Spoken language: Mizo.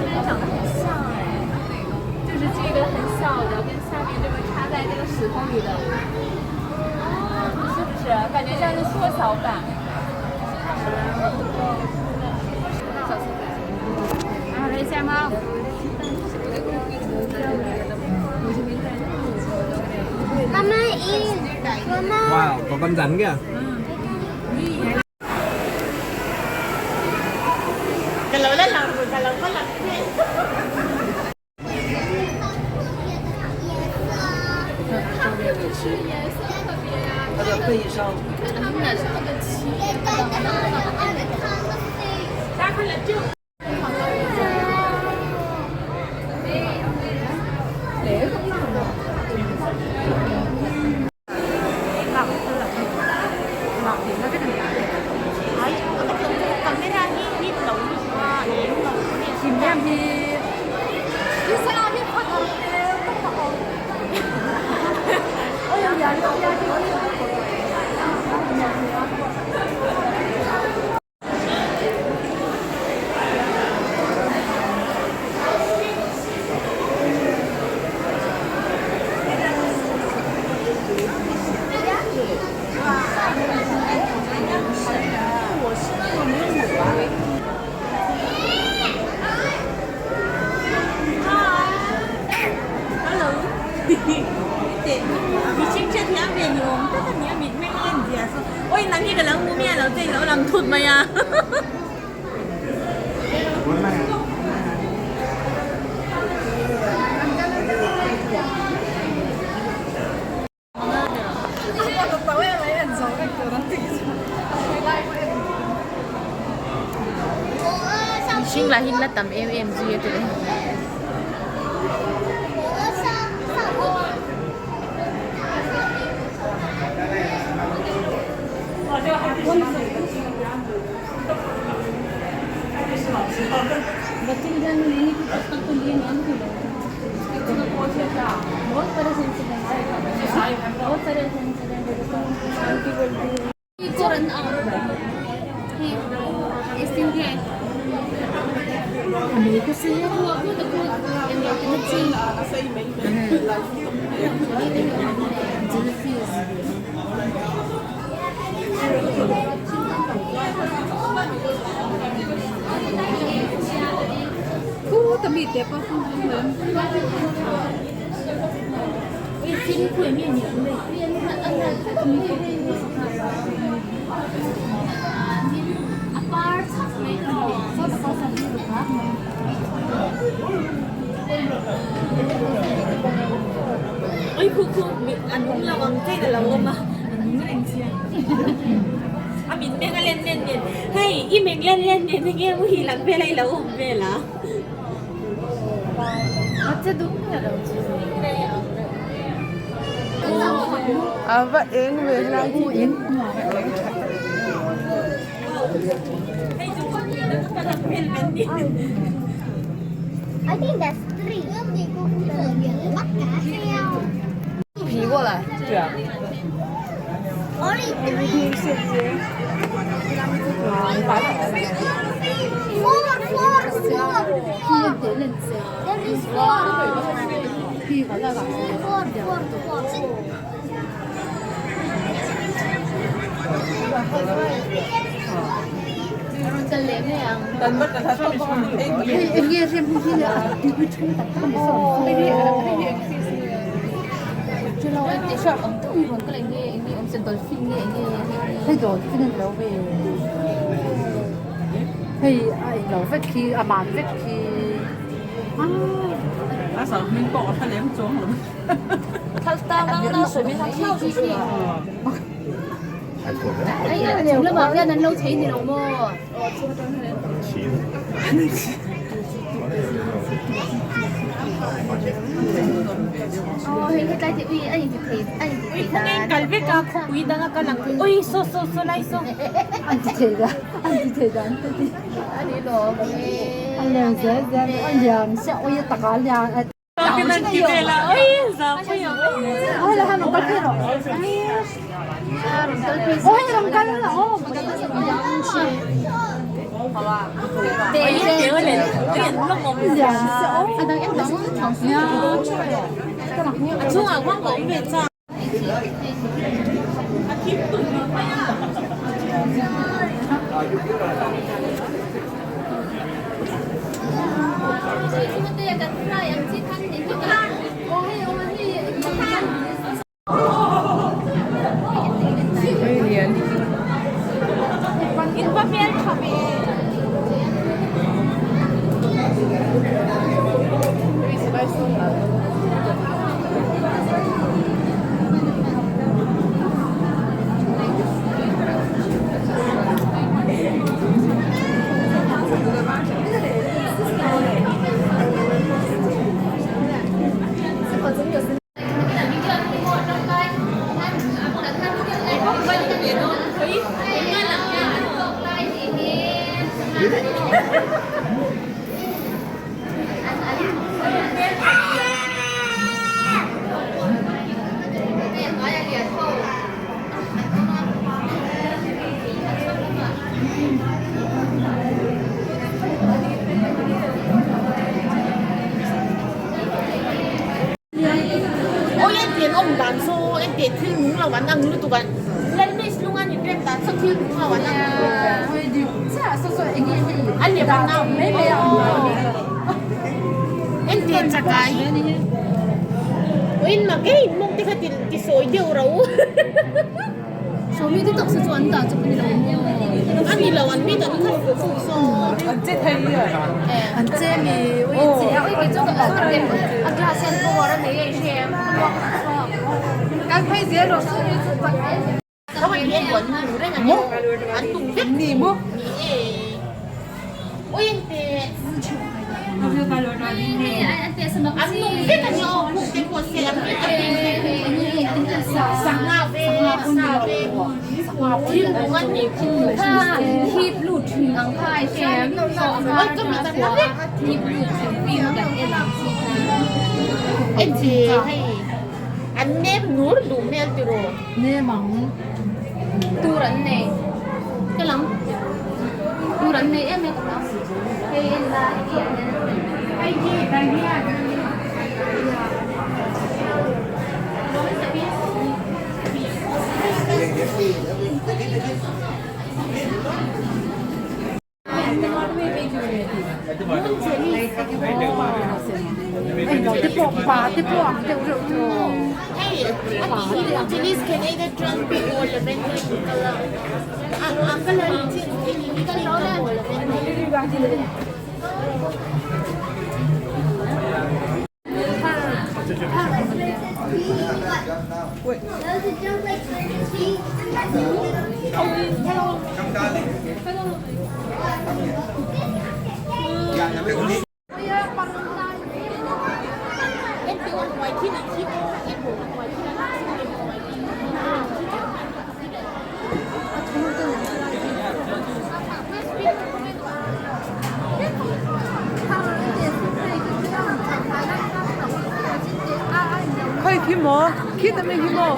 面长得很像哎，就是这个很小的，跟下面这个插在这个石头里的，是不是？感觉像是缩小版。 À, đây xem không? Mama is Mama. Wow, có con rắn kìa. 它的背上 Ôi nắng như cái lăng mua mẹ là đây là làm thụt mày à. Sinh là hin là tầm em em duy thế. बच्चे के जान में नहीं कुछ तक तो लिए नहीं बहुत सारे इंसिडेंट बहुत सारे इंसिडेंट आंटी बोलती है Turan ang Istinge. Jellyfish. Khu tầm mì đẹp không Xin quỷ miền nhớ mình khuyên ân apart Ôi khu khu anh cũng là bằng cái là mà anh cũng lên xe. À mình đang lên lên lên. Hey, i mình lên lên lên nghe mu hi lang về lại là ôm về là. 맞지 đúng là À vậy em về là u yến. Hey, chúng con nó có làm bên bên đi. I think that's three. bắt cá heo. 皮过来。对啊。 Only three. Four, four, four, four. There is four. Four, four, four. Em nghe xem khi là Thấy dolphin lâu về. Thì ai lâu vết khi à màn vết khi. 啊，上面挂他两装了。他刚刚到水面上跳出去了。 哎呀，除了嘛，要能捞钱的了么？哦，佢佢带住喂，哎，就提，哎，就 Uy, 提 kung ngayon kalbe ka, kuy da nga ka lang. Uy, so so so lai so. Anh chị thấy đó, anh chị thấy đó. 你老 Anh làm dễ dễ, anh làm sẽ ôi tất cả làm. Pinagkibela. Uy, zapo yung. Ôi là hai một cái rồi. Ôi làm cái là ô. Awi en tian awm dan saw en tian thil nung lo an ang lutuk a Lalmiss lung an inrem dan saw thil nung lo an ang a lem an ang en tian chakai awi in mak e in mawng te kha ti sawi deuh ro. Sawmi te taksa chu an dah chawp a ni lo maw? A ni lo, an mi dan kha fuh saw. An che thei a. An che mi, ui che a, ui kei chu ka a glass hian power a nei a i hre em? Kan phei zel rawh sawmi chu tak. Tho an hian buan nu reng an ni, an tum vek. Ni maw? Ni e. Ui an te. An nung vek a ni aw, huk te pawh se an a pin sangha ve sa ve thil nung an ni khu Hip lut thin ang kha ai hre em? Oi ka mi tan vek. Hip lut thin film kan en ang chi kha. En che hei an nem nur duh hmel tiraw. Nem ang. Tur an nei. Ka lang. Tur an nei em em ka lang. Hei en la hei an en. Hei hi dai hian. Te pawh pa te pawh ang deuh reuh chu. Hei a tih hi moon jellies can either turn pink or lavender in colour. A a colour hi change thei ni hi pink emaw lavender. Khoi khi maw? Khi ta mi khi maw?